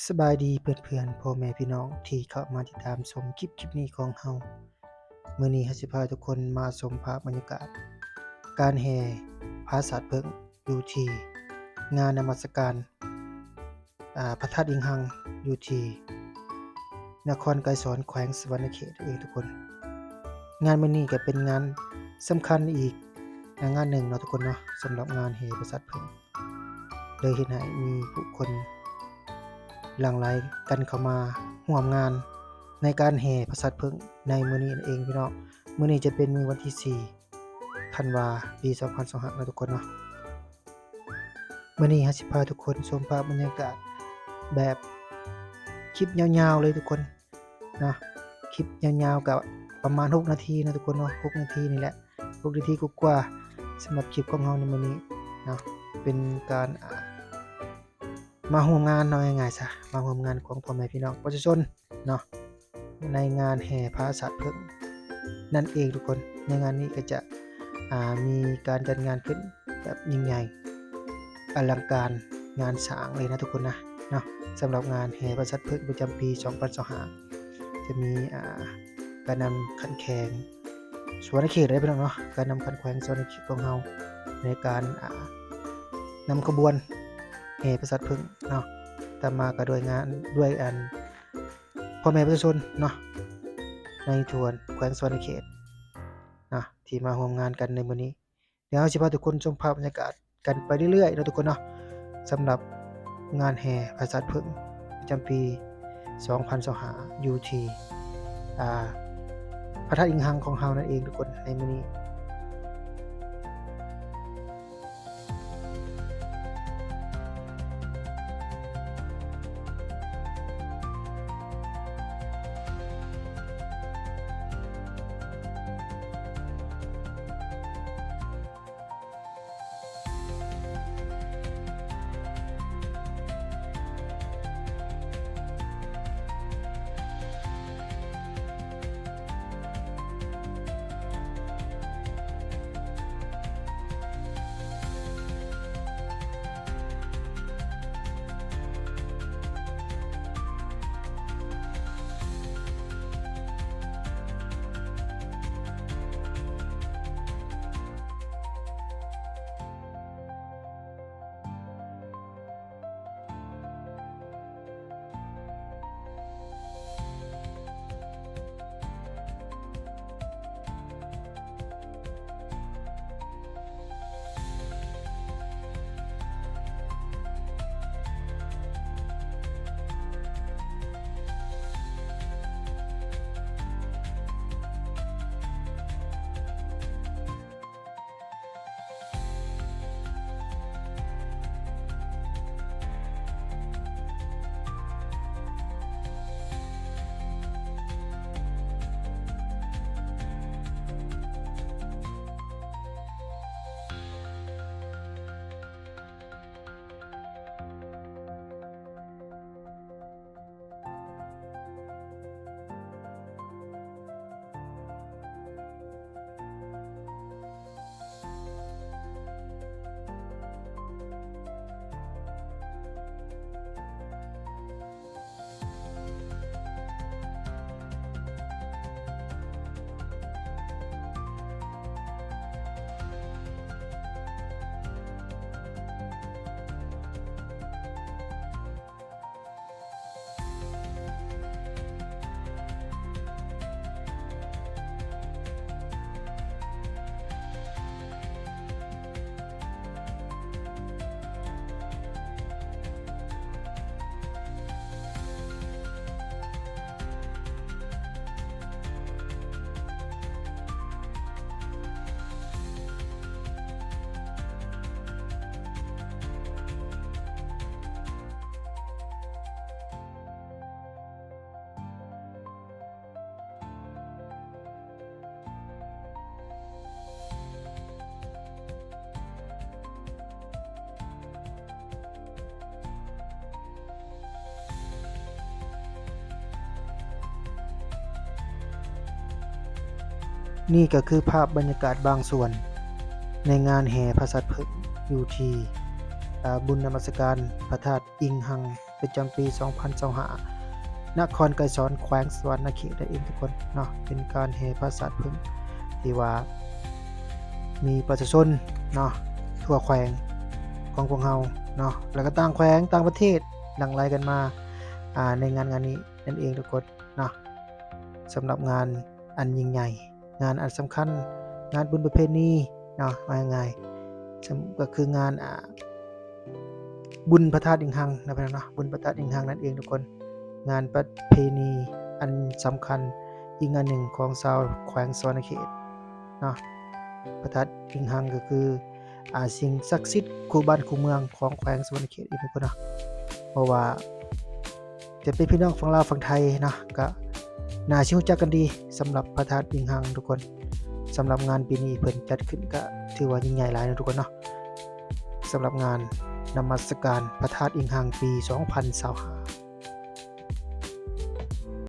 ສະບາຍດີເພື່ອນໆ ພໍ່ແມ່ພີ່ນ້ອງທີ່ເຂົ້າມາຕິດຕາມຊົມຄລິບ ຄລິບນີ້ຂອງເຮົາ. ມື້ນີ້ເຮົາຊິພາທຸກຄົນມາຊົມພາບບັນຍາກາດການແຫ່ຜາສາດເຜິ້ງ ຢູ່ທີ່ງານນະມັດສະການ ອາ ພະທາດອິງຮັງ ຢູ່ທີ່ນະຄອນໄກສອນ ແຂວງສະຫວັນນະເຂດເອງທຸກຄົນ. ງານມື້ນີ້ກໍເປັນງານສຳຄັນອີກ ອາ ງານໜຶ່ງເນາະທຸກຄົນເນາະ ສຳລັບງານແຫ່ຜາສາດເຜິ້ງ ເລີຍເຮັດໃຫ້ມີຜູ້ຄົນຫຼັ່ງໄຫຼກັນເຂົ້າມາຮ່ວມງານໃນການແຫ່ຜາສາດເຜິ້ງໃນມື້ນີ້ນັ້ນເອງພີ່ນ້ອງ. ມື້ນີ້ຈະເປັນມື້ວັນທີສີ່ ທັນວາ ປີສອງພັນຊາວຫ້າເນາະທຸກຄົນເນາະ. ມື້ນີ້ເຮົາຊິພາທຸກຄົນຊົມພາບບັນຍາກາດແບບຄລິບຍາວໆເລີຍທຸກຄົນເນາະ. ຄລິບຍາວໆກໍປະມານຫົກນາທີເນາະທຸກຄົນເນາະ ຫົກນາທີນີ້ແຫຼະ ຫົກນາທີກວ່າໆ. ສຳລັບຄລິບຂອງເຮົາໃນມື້ນີ້ເນາະ ເປັນການ ອາ ມາຮ່ວມງານເນາະ ງ່າຍໆຊະ ມາຮ່ວມງານຂອງພໍ່ແມ່ພີ່ນ້ອງປະຊາຊົນເນາະ ໃນງານແຫ່ຜາສາດເຜິ້ງນັ້ນເອງທຸກຄົນ. ໃນງານນີ້ກໍຈະ ອາ ມີການຈັດງານຂຶ້ນແບບຍິ່ງໃຫຍ່ອະລັງການງານສ້າງເລີຍນະທຸກຄົນນະເນາະ. ສຳລັບງານແຫ່ຜາສາດເຜິ້ງປະຈຳປີສອງພັນຊາວຫ້າ ຈະມີ ອາ ການນຳຂັ້ນແຂວງສະຫວັນນະເຂດເດ້ພີ່ນ້ອງເນາະ ການນຳຂັ້ນແຂວງສະຫວັນນະເຂດຂອງເຮົາ ໃນການ ອາ ນຳຂະບວນແຫ່ຜາສາດເຜິ້ງເນາະ ຕາມມາກໍດ້ວຍງານ ດ້ວຍອັນ ພໍ່ແມ່ປະຊາຊົນເນາະ ໃນທົ່ວແຂວງສະຫວັນນະເຂດເນາະ ທີ່ມາຮ່ວມງານກັນໃນມື້ນີ້. ດຽວເຮົາຊິພາທຸກຄົນຊົມພາບບັນຍາກາດກັນໄປເລື້ອຍໆເນາະທຸກຄົນເນາະ ສຳລັບງານແຫ່ຜາສາດເຜິ້ງປະຈຳປີສອງພັນຊາວຫ້າ ຢູ່ທີ່ ອາ ພະທາດອິງຮັງຂອງເຮົານັ້ນເອງທຸກຄົນ ໃນມື້ນີ້. ນີ້ກໍຄືພາບບັນຍາກາດບາງສ່ວນໃນງານແຫ່ຜາສາດເຜິ້ງ ຢູ່ທີ່ ອາ ບຸນນະມັດສະການພະທາດອິງຮັງ ປະຈຳປີສອງພັນຊາວຫ້າ ນະຄອນໄກສອນ ແຂວງສະຫວັນນະເຂດນັ້ນເອງທຸກຄົນເນາະ. ເປັນການແຫ່ພະສາດເຜິ້ງທີ່ວ່າມີປະຊາຊົນເນາະ ທົ່ວແຂວງຂອງພວກເຮົາເນາະ ແລ້ວກໍຕ່າງແຂວງຕ່າງປະເທດຫຼັ່ງໄຫຼກັນມາ ອ່າ ໃນງານ ງານນີ້ນັ້ນເອງທຸກຄົນເນາະ. ສຳລັບງານອັນຍິ່ງໃຫຍ່ ງານອັນສຳຄັນ ງານບຸນປະເພນີເນາະ ວ່າງ່າຍໆ ສຳ ກໍຄືງານ ອ່າ ບຸນພະທາດອິງຮັງນະພີ່ນ້ອງເນາະ, ບຸນພະທາດອິງຮັງນັ້ນເອງທຸກຄົນ. ງານປະເພນີອັນສຳຄັນອີກງານໜຶ່ງຂອງຊາວແຂວງສະຫວັນນະເຂດເນາະ. ພະທາດອິງຮັງກໍຄື ອ່າ ສິ່ງສັກສິດຄູ່ບ້ານຄູ່ເມືອງຂອງແຂວງສະຫວັນນະເຂດເອງທຸກຄົນເນາະ. ເພາະວ່າຈະເປັນພີ່ນ້ອງຝັ່ງລາວຝັ່ງໄທເນາະ ກໍໜ້າຊິຮູ້ຈັກກັນດີສຳລັບພະທາດອິງຮັງທຸກຄົນ. ສຳລັບງານປີນີ້ເພິ່ນຈັດຂຶ້ນກໍຖືວ່າຍິ່ງໃຫຍ່ຫຼາຍເນາະທຸກຄົນເນາະ. ສຳລັບງານນະມັດສະການພະທາດອິງຮັງປີສອງພັນຊາວຫ້າ